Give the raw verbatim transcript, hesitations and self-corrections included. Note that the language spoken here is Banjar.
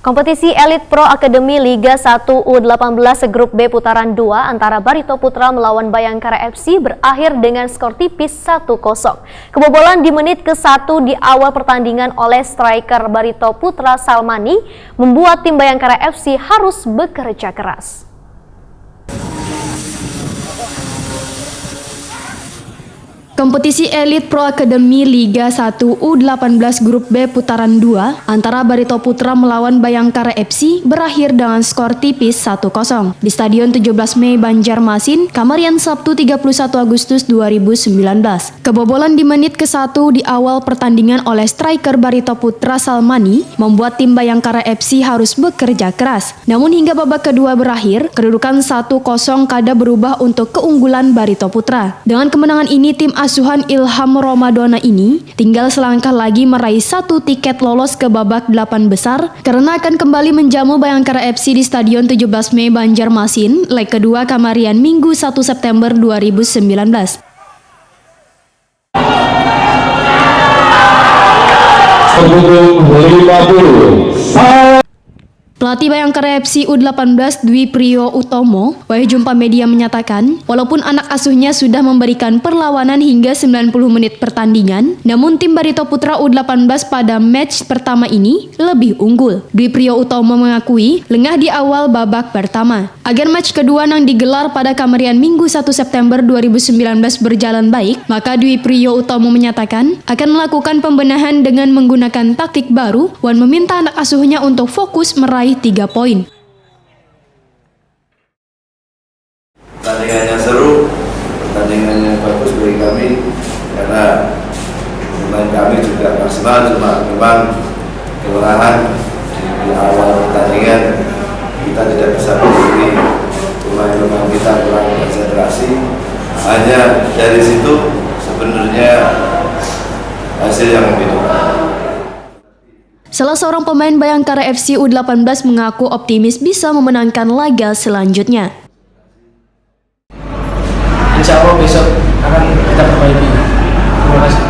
Kompetisi Elite Pro Academy Liga satu U delapan belas Grup B putaran dua antara Barito Putra melawan Bayangkara F C berakhir dengan skor tipis satu kosong. Kebobolan di menit ke satu di awal pertandingan oleh striker Barito Putra, Salmani, membuat tim Bayangkara F C harus bekerja keras. Kompetisi Elite Pro Academy Liga satu U delapan belas Grup B putaran dua antara Barito Putra melawan Bayangkara F C berakhir dengan skor tipis satu kosong di Stadion tujuh belas Mei, Banjarmasin, Kamarian, Sabtu, tiga puluh satu Agustus dua ribu sembilan belas. Kebobolan di menit ke satu di awal pertandingan oleh striker Barito Putra, Salmani, membuat tim Bayangkara F C harus bekerja keras. Namun, hingga babak kedua berakhir, kedudukan satu kosong kada berubah untuk keunggulan Barito Putra. Dengan kemenangan ini, tim asuhan Ilham Romadona ini tinggal selangkah lagi meraih satu tiket lolos ke babak delapan besar karena akan kembali menjamu Bayangkara F C di Stadion tujuh belas Mei, Banjarmasin, leg kedua, Kamarian, Minggu, satu September dua ribu sembilan belas. Pukul lima puluh. Pelatih Bayangkara F C U delapan belas, Dwi Priyo Utomo, wayah jumpa media menyatakan, walaupun anak asuhnya sudah memberikan perlawanan hingga sembilan puluh menit pertandingan, namun tim Barito Putra U delapan belas pada match pertama ini lebih unggul. Dwi Priyo Utomo mengakui lengah di awal babak pertama. Agar match kedua nang digelar pada Kamarian, Minggu, satu September dua ribu sembilan belas, berjalan baik, maka Dwi Priyo Utomo menyatakan akan melakukan pembenahan dengan menggunakan taktik baru wan meminta anak asuhnya untuk fokus meraih tiga poin. Pertandingannya seru, pertandingannya bagus bagi kami karena pemain kami juga maksimal, cuma memang kelelahan di awal pertandingan, kita tidak bisa menghubungi pemain-pemain kita, kurang konsentrasi. Hanya dari situ sebenarnya hasil yang membedakan. Salah seorang pemain Bayangkara F C U delapan belas mengaku optimis bisa memenangkan laga selanjutnya. Insya Allah besok akan kita perbaiki. Terima kasih.